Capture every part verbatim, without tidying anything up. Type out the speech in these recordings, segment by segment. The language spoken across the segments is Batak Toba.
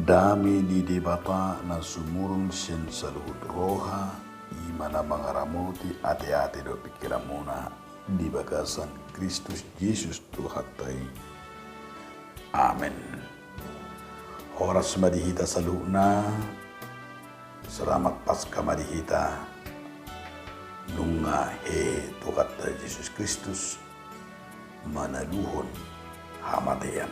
Dame ni Debata na sumurung sian saluhut roha, i ma na mangaramoti ateate dohot pingkiranmuna di bagasan Kristus Jesus Tuhanta i. Amen. Horas ma di hita saluhutna. Selamat Paskah ma di hita. Nunga hehe Tuhanta Jesus Kristus manaluhon hamatean.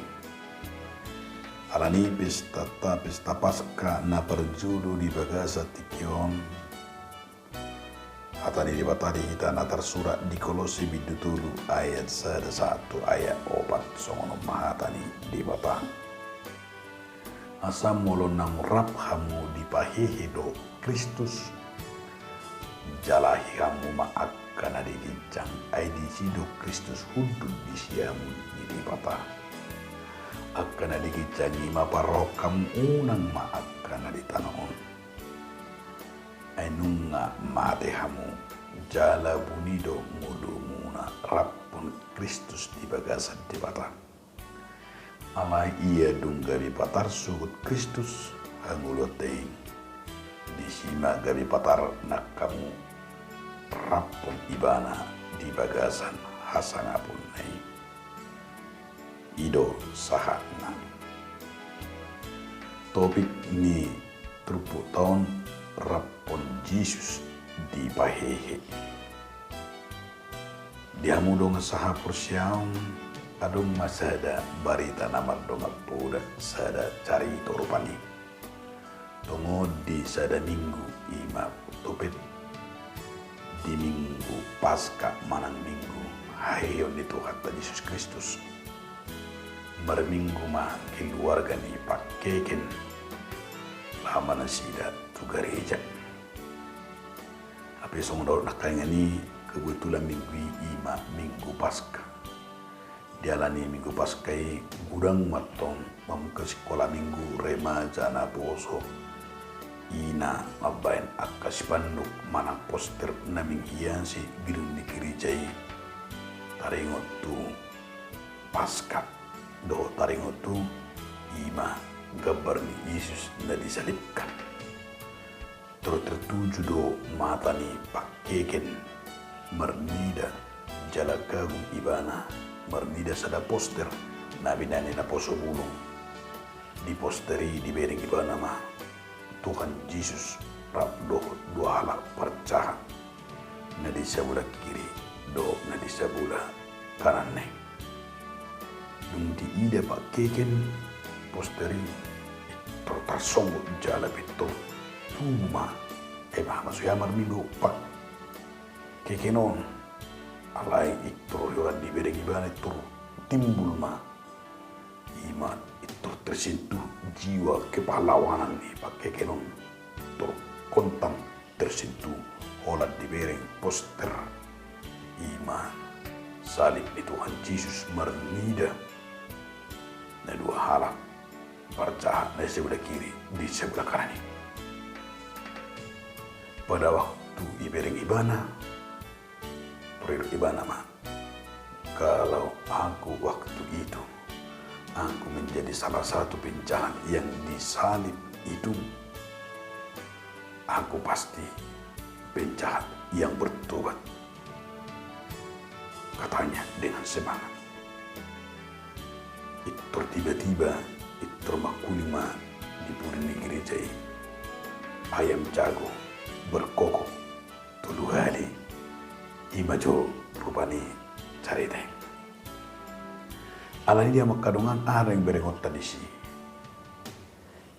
Alani pestanta, pesta Paskah na parjolo di bagasan tingki on, hata ni Debata di hita na tarsurat di Kolose bindu tolu ayat sada sahat tu ayat opat, songon on ma hata ni Debata. Asa molo naung rap hamu dipahehe dohot Kristus, jalahi hamu ma angka na di ginjang, ai disi do Kristus hundul di siamun ni Debata. Angka na di ginjang i ma parrohahon hamu, unang ma angka na di tano on. Ai nunga mate hamu, jala buni do ngolumuna raphon Kristus di bagasan Debata. Alai ia dung gabe patar sogot Kristus hangoluanta i, disi ma gabe patar nang hamu raphon Ibana di bagasan hasangaponna i. I do sahatna. Topik ni turpukta on, raphon Jesus dipahehe. Di hamu dongan sahaporseaon, adong ma sada barita na mardongan poda, sada carito rupani. Tongon di sada minggu, i ma topet di minggu Paskah manang minggu haheheon ni Tuhanta Jesus Kristus, marminggu ma keluarga ni Pakkeken laho ma nasida tu gareja. Hape songon na didok nangkaningan i, kebetulan minggu i i ma minggu Paskah. Dialani minggu Paskah i, godang ma antong mamungka sikola minggu remaja naposo, i na mambahen angka spanduk manang poster na manghiasi gedung ni gareja i, taringot tu Paskah dohot taringot tu i ma gambar ni Jesus na disalibkan. Tor tertuju do mata ni Pakkeken marnida jala kagum ibana marnida sada poster na binahen ni naposo bulung. Di poster i dibereng ibana ma Tuhan Jesus rap dohot dua halak parjahat, na di sabola kiri dohot na di sabola kananna i. Dung diida Pakkeken poster i, pintor tarsonggot jala pintor tubu ma. Ai boha ma so hea marnida Pakkeken on? Alai pintor holan dibereng ibana pintor timbul ma. I ma pintor tersentuh jiwa kepahlawanan ni Pakkeken on. Pintor kontan tersentuh holan dibereng poster i ma salib ni Tuhan Jesus marnida na dua halak parjahat na di sabola kiri di sabola kanan i. Pada waktu ibereng ibana, tor didok ibana ma, kalau aku waktu itu, aku menjadi salah satu penjahat yang disalib itu, aku pasti penjahat yang bertobat, katanya dengan semangat. Pintor tiba-tiba, pintor mangkuling ma di pudi ni gareja i ayam jago berkokok tolu hali. I ma jo rupani carita i. Alani dia mangkadongan, aha naeng berengonta disi?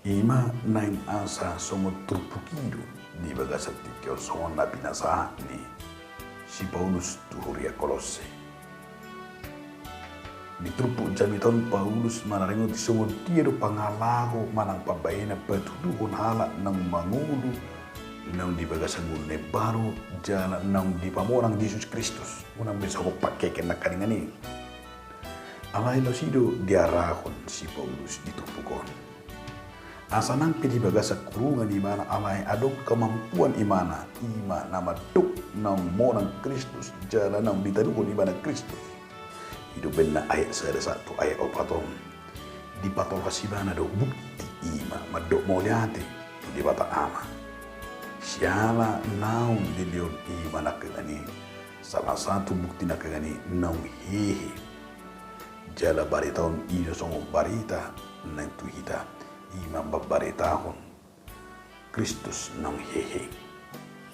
I ma naeng asa songon turpuk i do di bagasan tingki on songon na pinasahat ni si Paulus tu huria Kolosse. Di turpuk jamita on Paulus manaringoti songon dia do pangalaho manang pambahenan patuduhon halak naung mangolu, naung di bagasan ngolu na imbaru jala naung dipamonang Jesus Kristus, unang be songon Pakkeken nangkaningan i. Alai laos i do diarahon si Paulus di turpuk on. Asa nang pe di bagasan kurungan ibana alai adong kemampuan ibana, i ma na mandok naung monang Kristus jala naung ditaluhon ibana Kristus. I do umbahen na ayat sada sahat tu ayat opat on. Dipatolhas ibana do bukti i ma mandok mauliate tu Debata Ama. Siala naung dilehon i ma nangkaningan i salah satu bukti nangkaningan i naung hehe. Jala baritahon i do songon barita naeng tu hita, i ma mambaritahon Kristus naung hehe.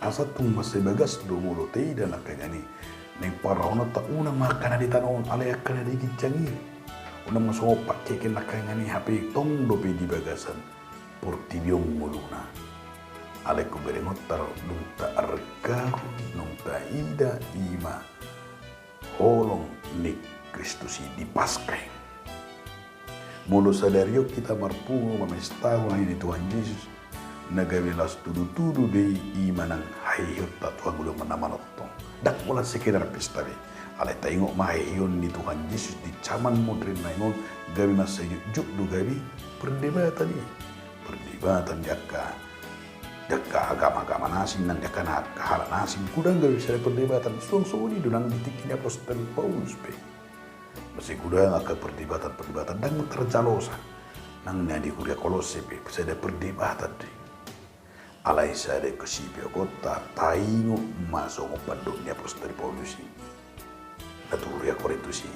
Asa tung mansai bagas do molo taida nangkaningan i naeng parrohahononta, unang ma angka na di tano on, alai angka na di ginjang i. Unang ma songon pangkeken nangkaningan i, hape tong dope di bagasan portibi on ngoluna. Alai hubereng on, dung taargahon, dung taida, i ma holong ni Kristus i di Paska i. Molo sadari on hita marpungu mamestahon hahehe ni Tuhan Jesus, na gabe laos tudutudu do i, i ma nang haheheonta tu hangoluan na manongtong. Ndang holan sekedar pesta be. Alai taingot ma haheheon ni Tuhan Jesus di jaman modern na on, gabe mansai jotjot do gabe perdebatan i. Perdebatan di angka, di angka agama-agama na asing, nang di angka na, angka halak na asing, godang gabe sada perdebatan. Suang songon i do nang di tingki ni apostel Paulus pe. Mansai godang angka perdebatan-perdebatan, ndang tarjalosa. Nang na di huria Kolosse pe sada perdebatan do i. Alai sada kesipiokonta, taingot ma songon pandok ni apostel Paulus i na tu huria Korintus i: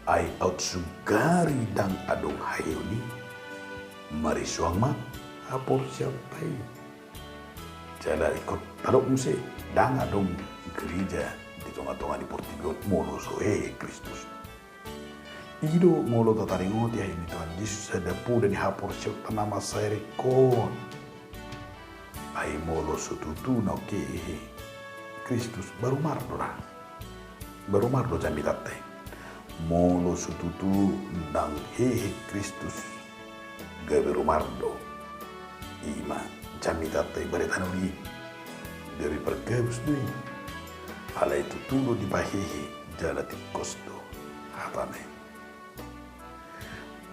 Ai aut sugari ndang adong haheheon i, marisuang ma haporseaonta i. Jala ingkon tadok muse, ndang adong gereja di tongatonga ni portibi on molo so hehe Kristus. I do molo tataringoti hahehe ni Tuhan Jesus, sada poda ni haporseaonta na mansai ringkot. Ai molo so tutu naung hehe Kristus, baru mar do ra. Baru mar do jamitanta i. Molo so tutu ndang hehe Kristus, gabe rumar do i ma jamitanta i, baritana uli i. Gabe pargabus do i. Alai tutu do dipahehe jala tingkos do hatana i.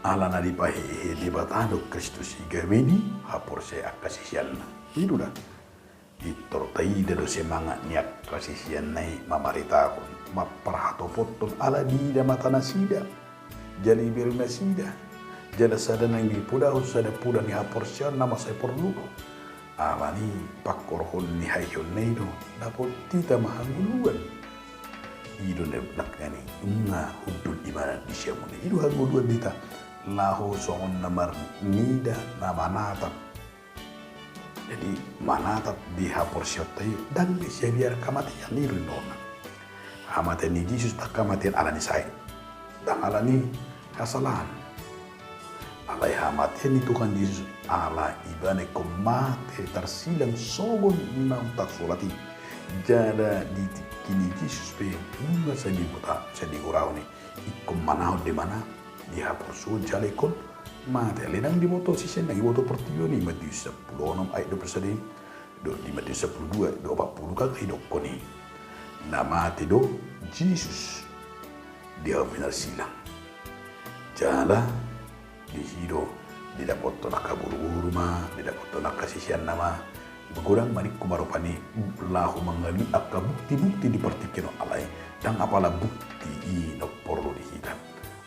Ala na dipahehe Debata do Kristus i gabe dihaporseai angka siseanna. I do da. Pintor taida do semangat ni angka siseanna i mamaritahon, mamparhatopothon, ala diida matanasida, jala iberenasida, jala sada naeng dipodahon sada poda ni haporseaon na mansai porlu do. Alani i, pangkorhon ni haheheonna i do dapot hita ma hangoluan. I do na nangkaningan i nunga hundul ibana di siamun i. I do hangoluan di hita laho songon na marnida, na manatap. Jadi, manatap di haporseaonta i, ndang be sia biar hamatean, i do ninna. Hamatean ni Jesus ndang hamatean ala ni sae, ndang ala ni hasalahan. Alai hamatean ni Tuhan Jesus ala ibana ingkon mate tarsilang songon naung tarsurat i. Jala di tingki ni Jesus pe nunga sai dibuta, sai digorahon i. Ingkon manaon do ibana di haporsuon jala ingkon mate. Alai ndang diboto siseanna, ndang diboto portibi on i. Matius sampulu onom ayat dua pulu sada i, dohot di Matius sampulu dua, dohot opat pulu, kan didokkon i na mate do Jesus di hau pinarsilang. Jala disi do didapothon angka boruboru ma, didapothon angka siseanna ma. Godang ma ningku ma rupani laho mangalului angka buktibukti di partingkian on, alai ndang apala bukti i na porlu di hita.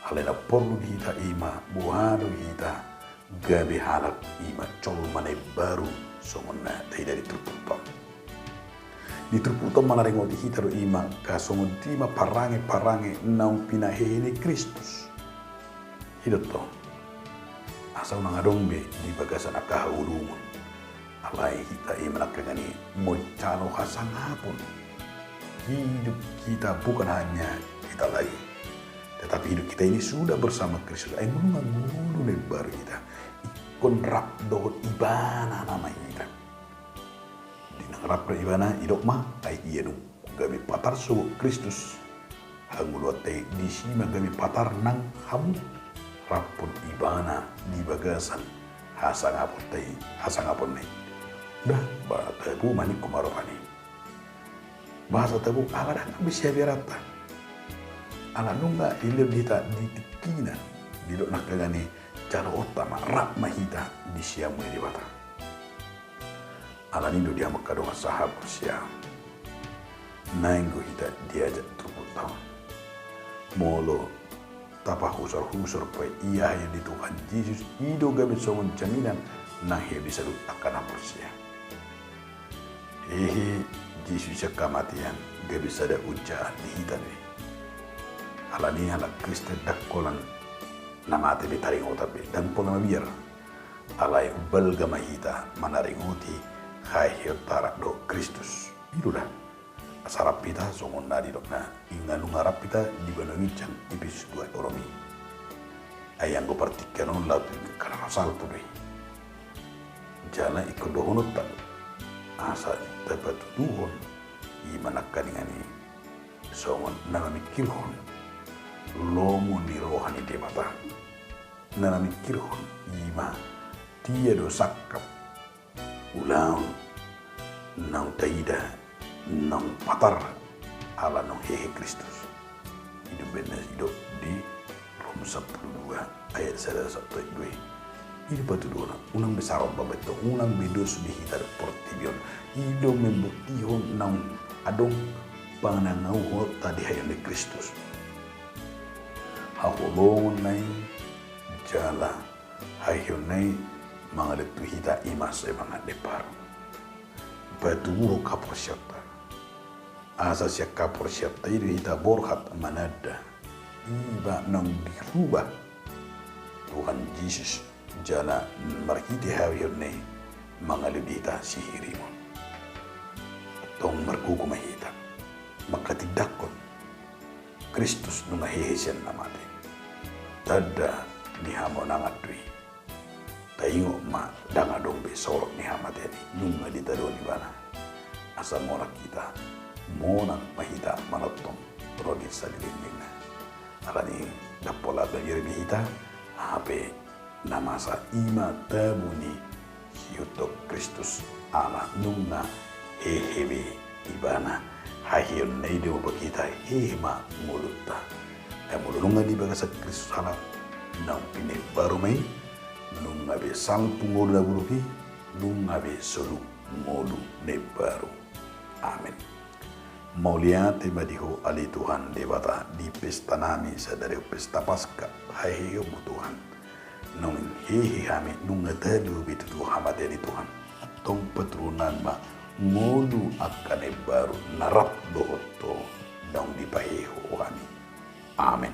Alai na porlu di hita i ma boha do hita gabe halak, i ma jolma na imbaru, songon na taida di turpukta on. Di turpukta on manaringoti hita do i ma angka songon dia ma parange-parange naung pinahehe ni Kristus. I do tong, asa unang adong be di bagasan angka haulumon. Alai hita i ma nangkaningan i manjalo hasangapon. Hidup kita bukan hanya kita lagi, tetapi hidup kita ini sudah bersama Kristus. Ai molo nunga ngolu na imbaru hita, ingkon rap dohot ibana nama hita. Di na rap dohot ibana, didok ma, ai ia dung gabe patar sogot Kristus hangoluanta i, disi ma gabe patar nang hamu raphon ibana di bagasan hasangaponta i, hasangaponna i. Bah, bah, tabo ma ningku ma rupani. Bahasa tabo, ala ndang be sia biaranta. Ala nunga dilehon hita di tingkina, didok nangkaningan i, jaloonta ma, rap ma hita di siamun ni Debata. Alani do di hamu angka dongan sahaporseaon, naeng do hita diajak turpukta on. Molo tapahusorhusor pe ia hahian ni Tuhan Jesus, i do gabe songon jaminan nang hehe ni saluhut angka na porsea. Hehe Jesus sian hamatean gabe sada ujaan di hita be. Alani halak Kristen ndang holan na mate be taringotan be, ndang pola mabiar. Alai balga ma hita manaringoti haheheonta rap dohot Kristus. I do da. Asa rap hita songon na nidokna, nunga rap hita di banua ginjang, Epesus dua ayat onom i. Ai anggo partingkian on laho tu ingkon na salpu do i. Jala ingkon dohononta asa tapatuduhon i ma nangkaningan i songon na mamingkirhon lomo ni roha ni Debata. Na mamingkirhon i ma dia do sangkap ulaon naung taida, naung patar ala naung hehe Kristus. I do umbahen na didok di Rom sampulu dua ayat sada sahat tu ayat dua. I do patuduhonna, unang be sarombang be tong, unang be dos di hita dohot portibi on. I do mambuktihon naung adong panangauonta di hahian ni Kristus. Haholongonna i jala haheheonna i mangalehon tu hita i ma sai mangan na imbaru. Patubuhon haporseaonta. Asa sian haporseaonta i do hita borhat mananda iba naung diruba Tuhan Jesus, jala marhite haheheonna i mangalehon di hita sihirimon. Tong margogo ma hita manghatindanghon Kristus nunga hehe sian na mate. Tanda ni hamonangan do i. Taingot ma, ndang adong be sorot ni hamatean i, nunga ditadoli ibana. Asa monang hita, monang ma hita manongtong ro di salelenglelengna. Alani i ndang pola mabiar be hita, hape na masa i ma tabo ni siihuthon Kristus, ala nunga hehe be ibana. Haheheonna i do mamboan hita hehe ma ngolunta. Ai molo nunga di bagasan Kristus halak, naung pinaimbaru ma i, nunga be salpu ngolu na buruk i, nunga be solu ngolu na imbaru. Amen. Mauliate ma di Ho ale Tuhan Debata, di pestanami sadari on pesta Paska, haheheonMu Tuhan. Naung hehe hami, nunga talu be tutu hamatean i Tuhan. Antong patuduhon nami ma ngolu angka na imbaru na rap dohot Ho naung dipahehe Ho hami. Amen.